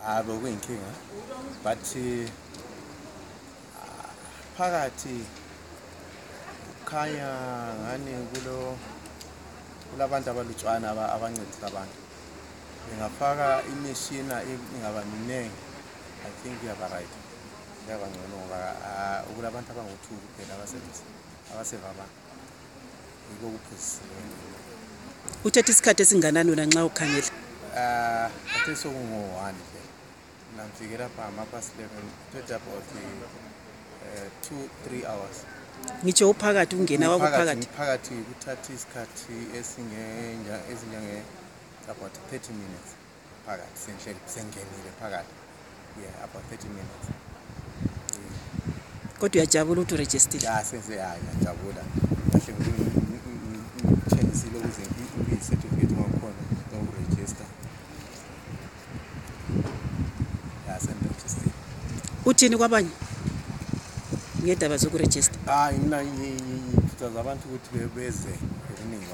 Bekuyinkinga but phakathi khanya ngani kulabantu abalutshwana abancedisa abantu ngingafaka imishina ingaba miningi. I think iyaba right, iyaba ngcono ngoba kulabantu abangu-2 kuphela abaseva abantu yiko kuphezisiwe. Uthethe isikhathi esinganani wena nxa ukhangela? Athe sokungo-1 nje namfike lapha ngama-11 uthethe about 2-3 hours. Ngitsho uphakathi ungena wakuphakathi? Phakathi kuthatha isikhathi ezinjenge about 30 minutes phakathi sengenile phakathi. Yeah, about 30 minutes. Kodwa uyajabula ukuthi urejistile? Ya ngiyajabula. Kahle ngichengisile ukuze ngiyi-certificate ngakhona ngokuregister. Ya sengiregister. Uthini kwabanye ngedaba zokurejista? Mina ngikhuthaza abantu ukuthi beze ngobuningi